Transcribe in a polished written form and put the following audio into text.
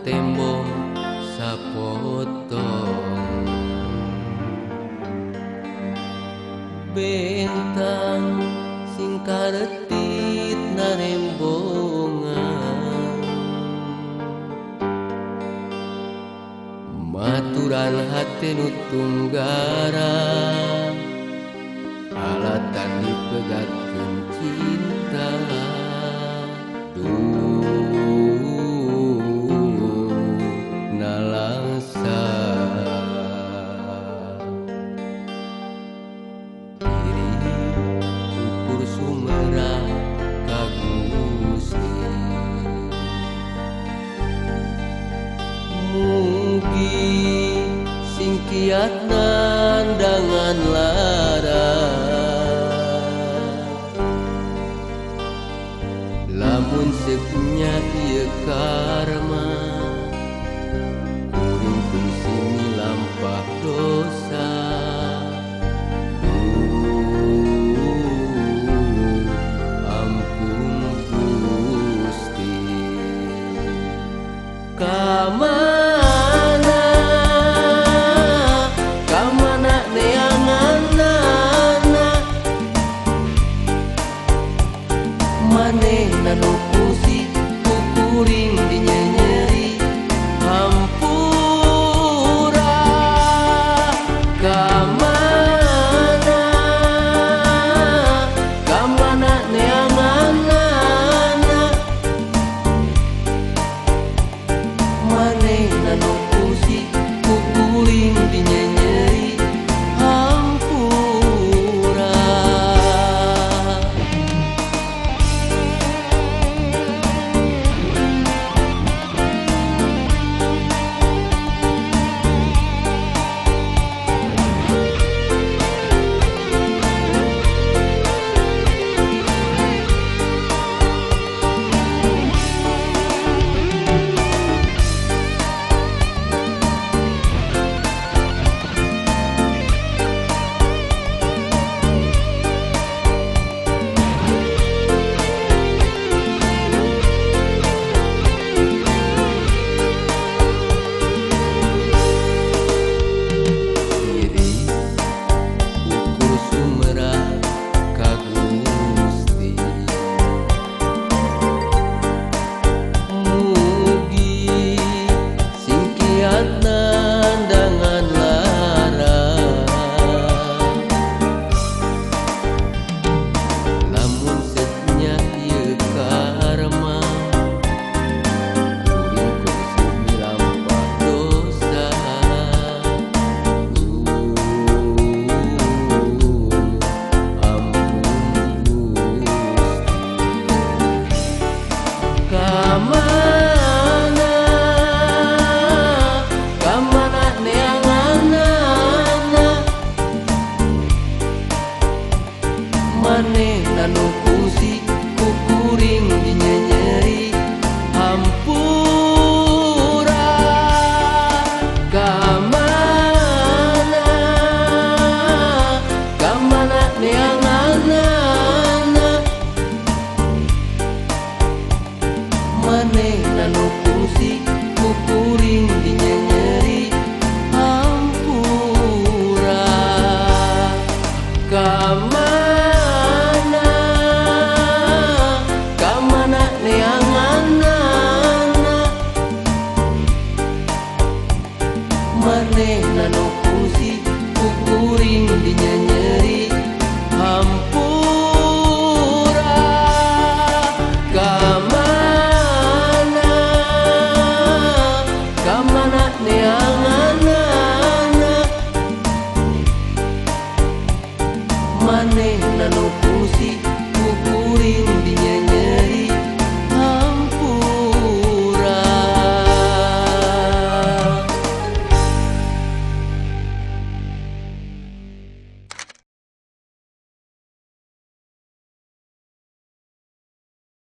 tembok sapotong bentang sing karetit narembongan maturan hate nu tunggara alatan dipegatkeun cinta. Nalangsa diri ukur sumerah ka Gusti mugi sing kiat nandangan lara lamun sepunya ieu karma kuring kungsi milampah dosa. Ampun Gusti. Kamana kamana neanganana manehna nu kungsi ku kuring dinyenyeri hampura. Kamana kamana neanganana manehna nu kungsi ku kuring dinyenyeri hampura. Kamana kamana neanganana manehna nu kungsi ku kuring dinyenyeri hampura. Kamana kamana neanganana manehna nu kungsi ku kuring.